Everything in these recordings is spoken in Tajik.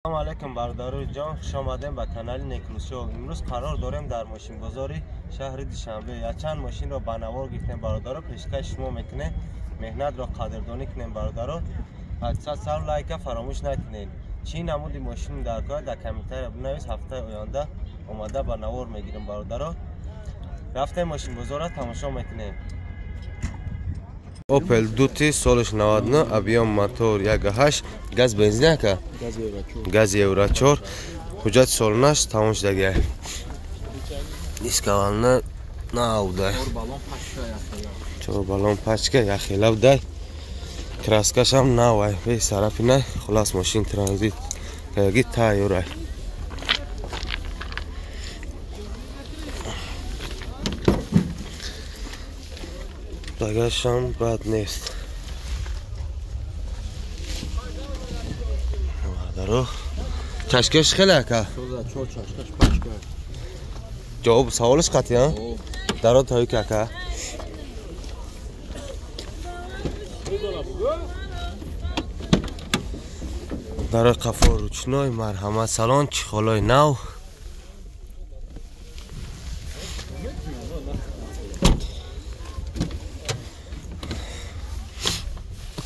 Салом алейкум бародарони ҷон, хуш омадем ба канали Некрӯзшоу. Имрӯз қарор дорем дар мошинбозори шаҳри Душанбе. Якчанд мошинро ба навор гирифтем бародаро, пешкаш шумо мекунем. Меҳнатро қадрдонӣ кунем бародаро. 800 лайка фаромӯш накунед. Чӣ намуди мошин дар кор дар комментария бинавис, ҳафтаи оянда омада ба навор мегирем бародаро. Рафтем мошинбозорро тамошо мекунем. Opel Duty солиш 99, объем мотор 1.8, газ бензин ака? Газ Евро 4. Ҳуҷҷат солнаш тамом шудагия. Дискавална навда. 4 баллон пачка яхела будай. Краскашам навай, бе сарафина. Хулас мошин транзит каги тайёрай. Багажам бад нест. Бародаро, чашкаш хеле ака? 4 чашкаш пачка. Ҷавоб саволаш қатъи, а? Даро тоик ака. Дарои қафо ручной, марҳамат салон, чехолои нав.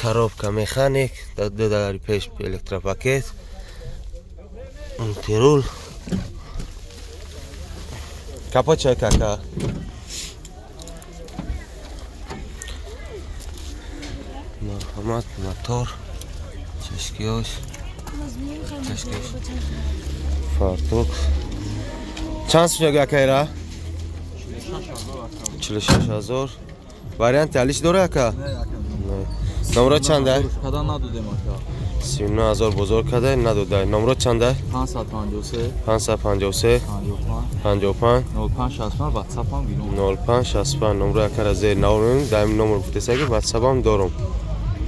Коробка механик, ду дари пеш электропакет, мультирул. Капот чай кака? Марҳамат мотор, чашкиёш, чашкиёш, фартук. Чанд сум ака ира? 46 000. Варианти алиш дора ака? Номро чанда? Када надодем ака. 39 000 бозор када надода. Номро чанда? 553 553 55 05 65 WhatsApp-ам гирум. 05 65 номро акара зер наворем, даим номер гуфтесаги WhatsApp-ам дорум.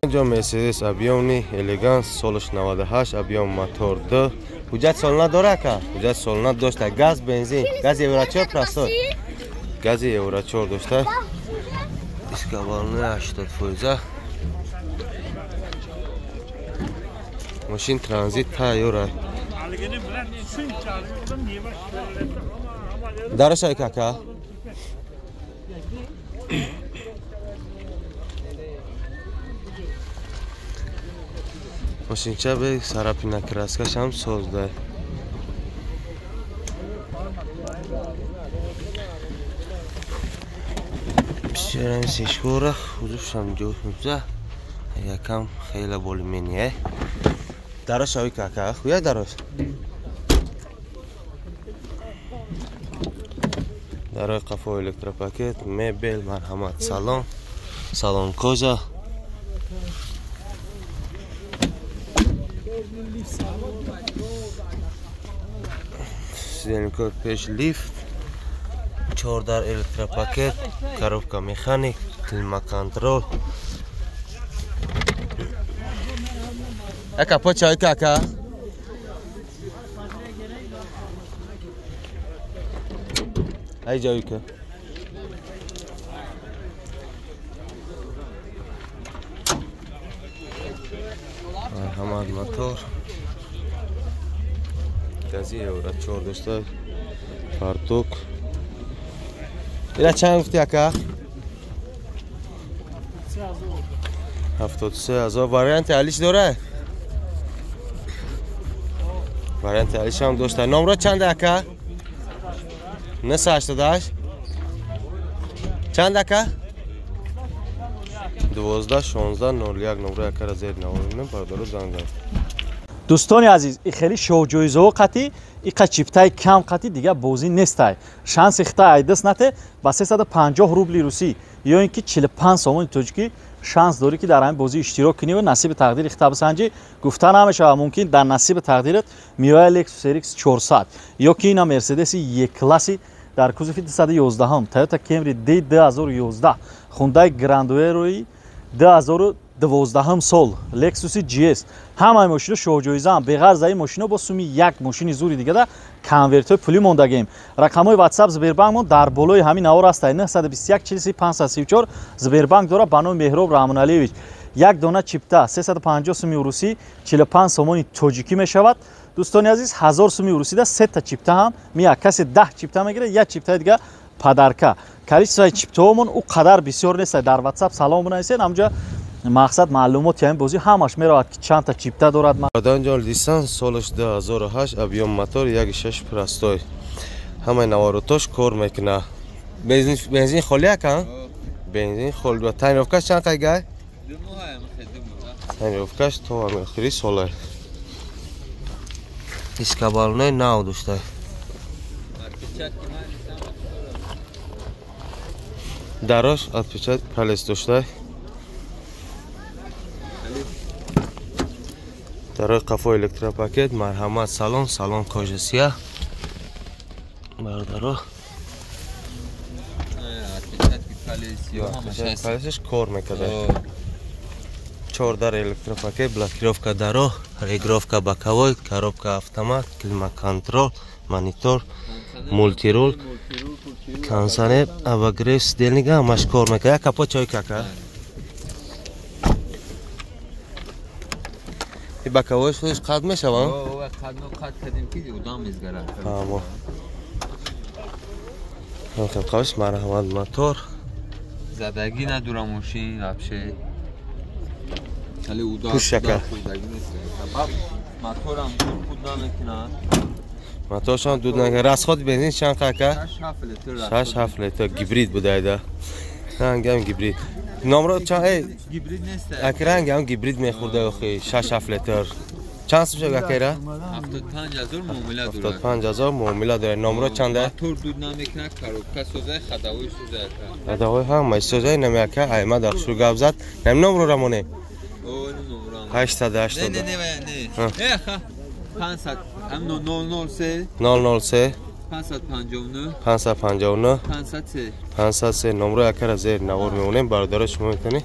Инҷо Mercedes объемни элеганс солиш 98, объем мотор 2. Ҳуҷҷат солона дора ака? Ҳуҷҷат солона дошта. Газ, бензин, газ Евро 4 простой. Гази Евро 4 дошта. Дискавални 80%. Мошин транзит тайёра. Дарашай кака? Мошинча бе сарапина краскашам создай. Бисёрам сешкора, худушам ҷӯшмуза. Якам хеле болимение. Дарош ой кака, хуя дарош. Дарои қафо электропакет, мебел, марҳамат, салон, салон кожа. Сиденько пеш лифт, чордар электропакет, коробка механик, климат-контрол. Ака почай кака? Ай ҷойка. Марҳамат мотор. Гази Евро 4 дошта. Фартук. Ира чанд гуфти ака? 73 000. Варианти алиш дора? Варианти алишам дошта. Номро чанд ака? 988. Чанд ака? 12 16 01 номро акара зер наворем, бародаро занг зад. Дӯстони азиз, и хеле шоҳҷоизаҳо қатӣ, иқа чиптаи кам қатӣ дига бозӣ нестай. Шанси хита айдас нате, ба 350 рубли русӣ ё ин ки 45 сомони тоҷикӣ шанс дорӣ, ки дар ҳамин бозӣ иштирок кунӣ ва насиби тақдири хита бисанҷӣ. Гуфта намешавад, мумкин дар насиби тақдират меоя Lexus RX 400 ё ки ина Мерседеси Е-класси дар кузови 211, Toyota Camry D 2011, Hyundai Grand Aero 2012 сол, Lexus GS. Ҳамаи мошино шоҳҷоизаам. Беғарз ин мошино бо суми як мошини зури дигада конвертҳои пулӣ мондагем. Рақамҳои WhatsApp Сбербанкмон дар болои ҳамин навор аст: 921 43 534. Сбербанк дора ба номи Меҳроб Раҳмоналиевич. Як дона чипта 350 суми русӣ, 45 сомони тоҷикӣ мешавад. Дӯстони азиз, 1000 суми русида 3 та чипта ҳам мия. Касе 10 чипта мегирад, як чиптаи дига подарка. Количествои чиптаҳомон ӯ қадар бисёр нест. Дар WhatsApp салом бинависед, ҳамҷа мақсад маълумоти ҳамин бозӣ ҳамаш меравад, ки чандта чипта дорад. Бародарҷон, Лиссан солаш 2008, объём мотор 1.6 простой. Ҳамаи наворотош кор мекунад. Бензин холӣ ака? Бензин холӣ. Тонировкаш чанд қайгай? Тонировкаш то охири сола. Диска балонаи нав дошта. Дарош отпечаток палец дошта. Дарои қафо электропакет, марҳамат, салон, салон кожа сияҳ. Бародаро. Палесш кор мекарда. Чор дар электропакет, блокировка даро, регулировка боковой, коробка автомат, климат-контроль, монитор, мультируль, кондиционер, обогрев сидений ҳамаш кор мекарда. Як капот чой кака. И боковой худаш қад мешаванд? Қад кардем ки одам мезгарад. Фаҳмо. Қавш марҳамат мотор. Задагӣ надора мошин вообще. Хеле удар. Пушака. Моторам дуд худ намекунад. Моторшам дуд намекунад. Расход бензин чанд кака? 6-7 литр. Гибрид будайда. Рангам гибрид. Номро чанд эй? Гибрид нест. Аки рангам гибрид мехӯрда охи 6-7 литр. Чанд сум шуд акайра? 75000 муомила дорад. 75000 муомила дорад. Номро чанда? Мотор дуд намекунад, коробка созай, ходовой созай ака. Ходовой ҳама созай намеака, аймад ахшу гап зад. Нам номро рамоне? О, номро. 880. Не, не, не, не. Э, 500 003 003 559 559 503 503 номро якара зер навор мемонем. Бародаро, шумо метавонед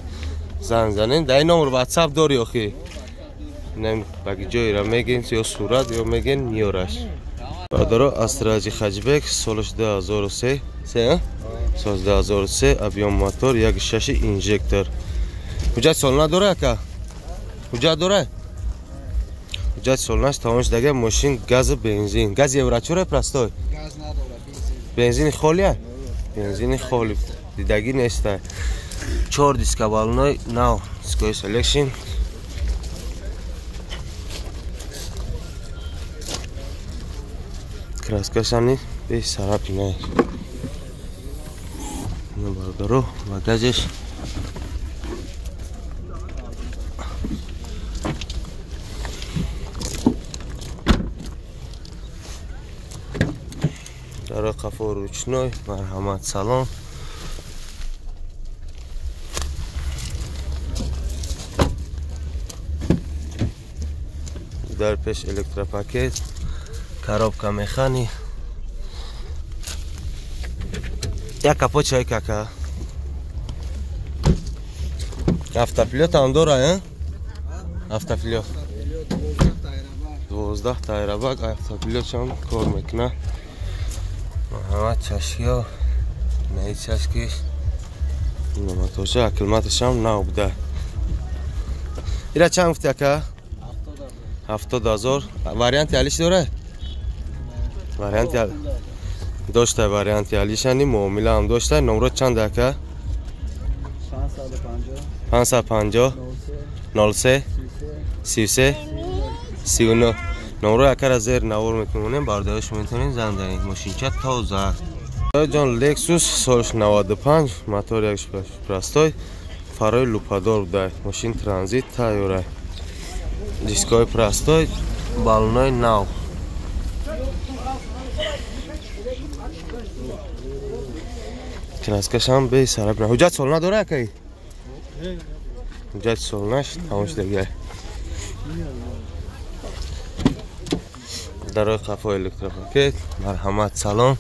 занг занед. Дар ин номер WhatsApp дори охи? Нем баги ҷойра мегин ё сурат ё мегин миёраш. Бародаро, Астраҷи Хаҷбек солаш 2003, се, сол 2003, объём мотор 1.6 инжектор. Ҳуҷҷат солона дора ака? Ҳуҷҷат дора? Ҳуҷҷат солонаш тамом шудага. Мошин газу бензин. Газ евро чора простой? Газ надора, бензин. Бензини холия? Бензини холи. Дидагӣ неста. Чор диска балоной нав, дискои селекшн. Краскашани бесарапи не. Бародаро, багажеш дарои қафо ручной, марҳамат салон. Дар пеш электропакет, коробка механи. Як капот чай кака. Автопилот ҳам дора, э? Автопилот. 12 тайрабак автопилотшам кор мекунад. Марҳамат чашкиҳо, наи чашкиш, моторша, аккумуляторшам нав буда. Ира чанд гуфти ака? 70,000. Варианти алиш дора? Варианти дошта, варианти алишани муомила ҳам дошта. Номро чанд ака? 550 03 33 39. Номро акара зер навор метавонем, бародаро, шумо метавонед занг занед. Мошинча тоза. Ҷон, Lexus солш 95, мотор як простой, фарои лупадор буда. Мошин транзит тайёра. Дискои простой, балонои нав. Краскашам бесараб. Ҳуҷҷат солона дора акай? Ҳуҷҷат солонаш тамом шудагай. Дарои қафо электропакет, марҳамат салон.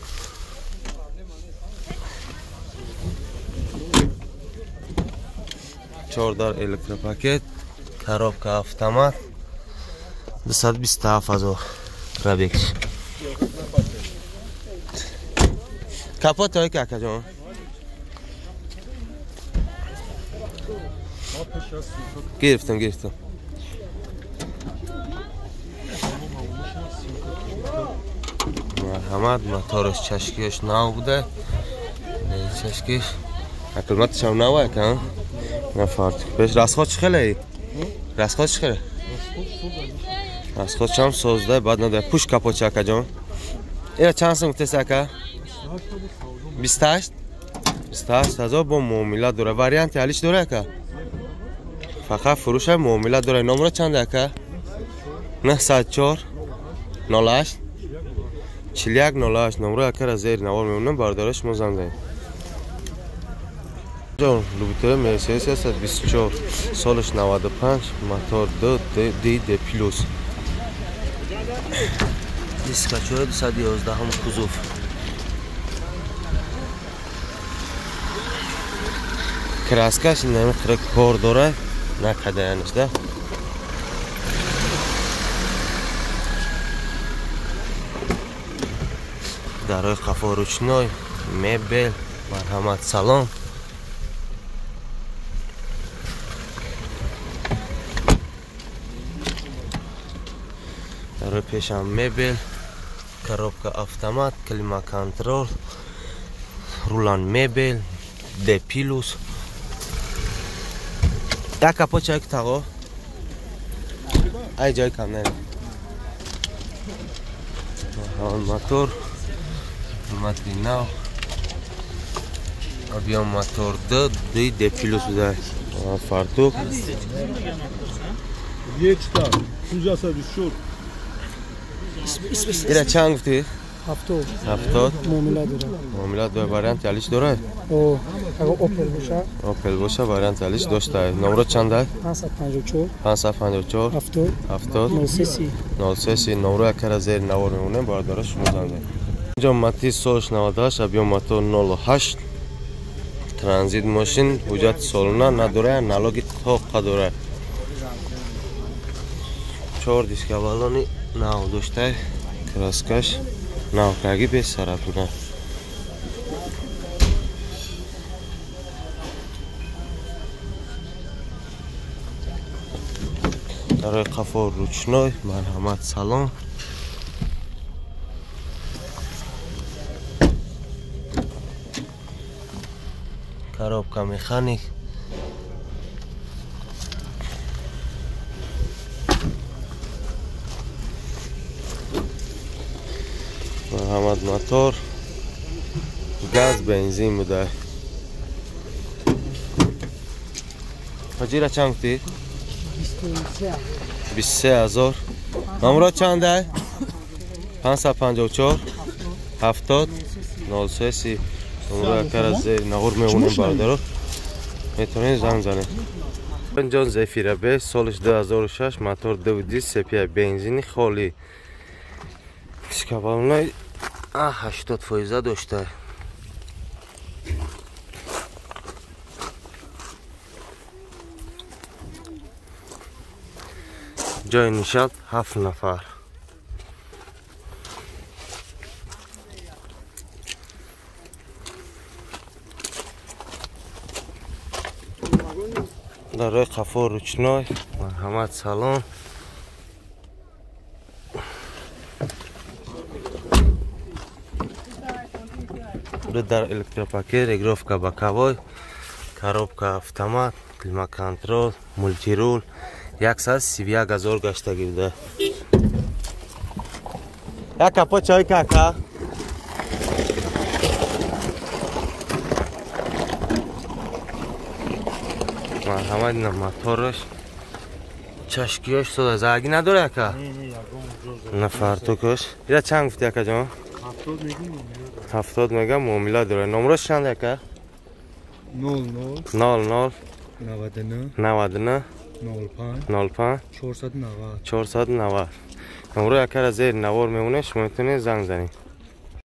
Чор дар электропакет, коробка автомат, 227,000 пробег. Капот ой какаҷон. Гирифтам, гирифтам. Марҳамат, мотораш чашкиаш нав буда. Чашкиш акылматаш ҳам нав ака. На фартук пеш расход чӣ хеле? Расход чӣ хеле? Расход чам созда бад надора. Пуш капот ака ҷон. Ира чанд сум гуфтеси ака? 28? 28 ҳазор бо муомила дора. Варианти алиш дора ака? Фақат фурӯша муомила дора. Номро чанд ака? 904 08 41 08. Номро акара зери навор мемонам, бародаро шумо занг занед. Ҷон, Лубитои Мерседес 124, солаш 95, мотор 2 D плюс. Диска 211 кузов. Краскаш намехӯра кор дора, накадаянаш да. Дарои қафо ручной, мебел, марҳамат, салон. Дарои пешам мебел, коробка автомат, климат-контрол, рулан мебел, Д плюс. Як капот чай тағо. Ай ҷой кам не. Мотор матри нав. Объем мотор Д, Д, Д плюс буда. Фартук. Ечта, 54. Ира чанд гуфтӣ? 70. 70. Муомила дорад. Муомила дорад. Варианти алиш дорад? О, агар Опел боша. Опел боша варианти алиш дошта. Номро чанд? 554. 554. 70. 70. 03. 03. Номро якара зери навор мемонем, бародаро шумо занг занед. Инҷо Матиз солаш 98, объем мотор 08. Транзит мошин, ҳуҷҷати солона надорад, налоги тоқа дорад. 4 диска баллони нав дошта, краскаш навкаги бесарафина. Дарои қафо ручной, марҳамат, салон. Коробка механик. Марҳамат, мотор газ бензин буда. Ҳоҷира чанд гуфтӣ? 23 ҳазор. Номро чанда? 554 70 03 30. Номро якара зери навор мемонем, бародаро метавонед занг занед. Ҷон Зефира Б, солаш 2006, мотор 2 сепия, бензини холӣ. Шкабалной 80% дошта. Ҷои нишаст 7 нафар. Дарои қафо ручной, марҳамат, салон. Дар электропакет, регулировка боковой, коробка автомат, климат-контрол, мультирул. 131 ҳазор гаштагӣ буда. Як капот чой кака. Марҳамат, ина мотораш, чашкиёш сода. Зарги надора ака? На фартукаш. Ира чанд гуфти ака ҷон? 70 мега муомила дорад. Номрош чанд ака? 00 00 99 99 05 05 490 490. Номро якара зери навор мемонед, шумо метавонед занг занед.